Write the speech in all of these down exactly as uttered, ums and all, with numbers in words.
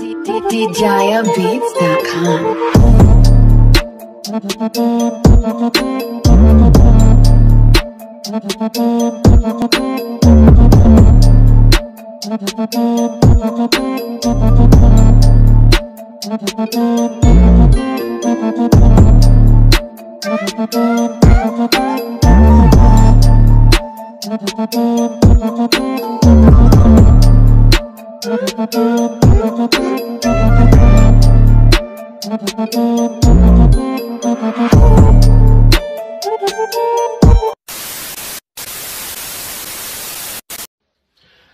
D J beats dot com.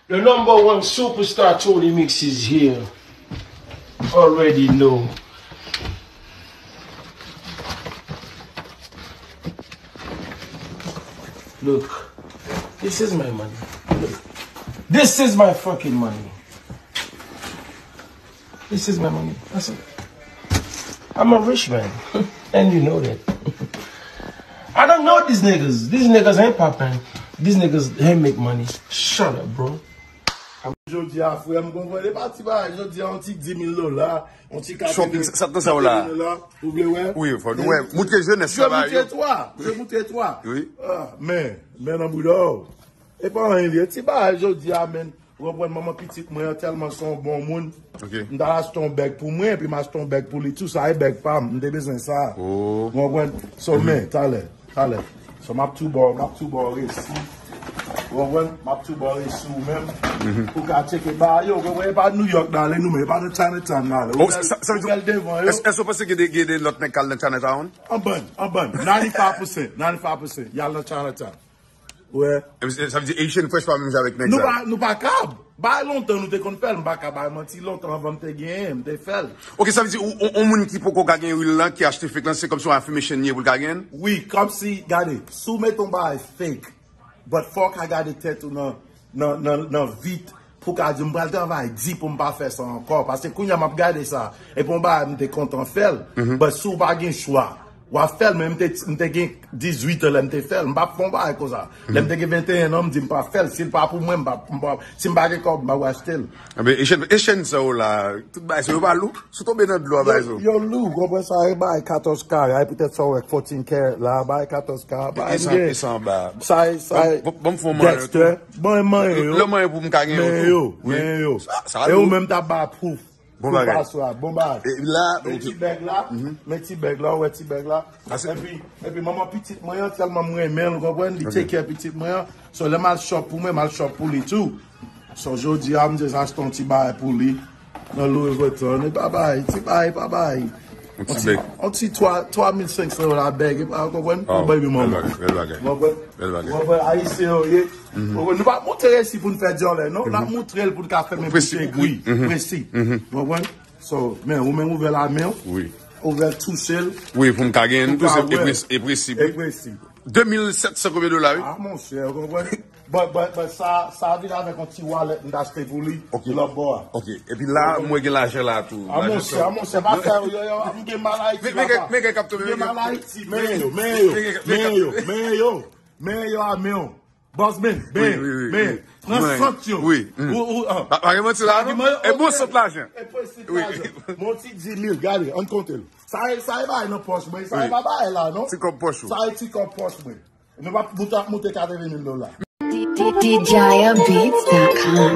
The number one superstar Tony Mix is here. Already know. Look, this is my money. Look, this is my fucking money. This is my money. That's it. I'm a rich man. And you know that. I don't know these niggas. These niggas ain't poppin'. These niggas ain't make money. Shut up, bro. Jodi a, frè m, konprann, e pa ti bagay. Jodi a, yon ti dis mil dola, yon ti katreven, sa, sa, sa w la? Ou vle wè? Wi, fò nou wè. Moutre jenès la ba yo. Je moutre twa. Je moutre twa. Wi. Ah, men, men nan bouda w. E pa anyen li ye. Ti bagay jodi a, men. Ou konprann, manman pitit mwen an tèlman se yon bon moun. Ok. M ta achte yon bèg pou mwen, epi m achte yon bèg pou li tou. Sa e bèg pa m. M te bezwen sa. Oh. Ou konprann? So, men, talè, talè. So, m ap tou ba w, m ap tou ba w resi. Ou konprann? M ap tou ba w resi ou menm. Pou ka tcheke bagay yo. Ou konprann? E pa New York n ale nou, men e pa nan Chinatown n ale. Oh, sa, sa vle di, ou pral devan yo. Èske, èske w panse gen de, gen de lòt nèg k al nan Chinatown? An bann, an bann. Ninety-five percent, ninety-five percent. Y al nan Chinatown. Wè. E, sa vle di Haitian Fresh pa menm jan avèk nèg sa. Nou pa, nou pa kab. Bay lontan nou te konn fè l, m pa ka bay manti, lontan anvan m te genyen, m te fè l. Ok, sa vle di ou, ou, ou moun ki poko ka gen reel lan, ki achte fake lan, se kòmsi yon affirmation li ye pou l ka genyen l? Wi, kòmsi, gade, si w mete yon bagay fake, but fò w ka gade tèt ou nan, nan, nan, nan vit, pou w ka di, m pral travay di pou m pa fè sa ankò. Paske kounye a m ap gade sa, epi yon bagay m te kontan fè l, but si w pa gen chwa, w ap fè l, men m te, m te gen dizuit an lè m te fè l. M p ap fè yon bagay konsa. Lè m te gen venteyen an, m di m p ap fè l. Si l pa pou mwen, m p ap, m p ap, si m pa gen kòb, m p ap achte l. Enben, echenn, echenn sa w la, tout bagay sa yo pa lou. Si w tonbe nan dlo a, bagay sa yo. Yo lou, w konprann sa, e bay katòz K, ay petèt sa w wè fourteen K la, bay katòz K, bay. E sa, e sa anba. Sa, sa, bon, bon, bon, fò mwen Dexter, bon, manyen yo. Lè manyen pou m ka gen yo tou. Men yo, men yo. Sa, sa lou. E ou menm t ap bay proof. Bon bagay. Bon bagay. E la, men ti bèg la, men ti bèg la, ou wè ti bèg la. Epi, epi manman pitit mwen an, tèlman m renmen l, ou konprann, li take care pitit mwen an. So, lè m al shop pou mwen, m al shop pou li tou. So, jodi a, m just achte yon ti bagay pou li. Nan Louis Vuitton, e pa bay, ti bagay, pa bay. Yon ti bèg. Yon ti twa, twa mil senk san dola bèg, e pa, ou konprann? Pou baby mama. Bèl bagay, bèl bagay. Ou konprann? Bèl bagay. Ou konprann? Ayisyen yo ye. Ou konprann? Nou pa montre resi pou n fè dyòlè, non. N ap montre l pou n ka fèmen bouch egri. Presi. Ou konprann? So, men, ou menm ouvè lamen w. Wi. Ouvè l, touche l. Wi, pou m ka genyen l tou, se e presi, e presi. E presi. De mil sèt san konbyen dola, wi? Ah, monchè, ou konprann? But, but, but sa, sa vin avèk yon ti wallet m t achte pou li, lòt bò a. Ok. Epi la, mwen gen lajan la tou. Ah, monchè, ah, monchè, pa fè yo, yo, m gen mal Ayiti, papa. Men gen kap tonbe. M gen mal Ayiti, men yo, men yo, men yo, men yo, men yo, a men w. Boss Ben, Ben, Ben, pran sant yo. Wi, wi. Pa gen manti la, non? E bon sant lajan. E prensip lajan. Mon ti di mil, gade, ann konte l. Sa e, sa e bay nan pòch mwen, sa e pa bay la, non? Ti kòb pòch ou. Sa e ti kòb pòch mwen. Nou pa, nou t ap moute katreven mil dola. D J beats dot com.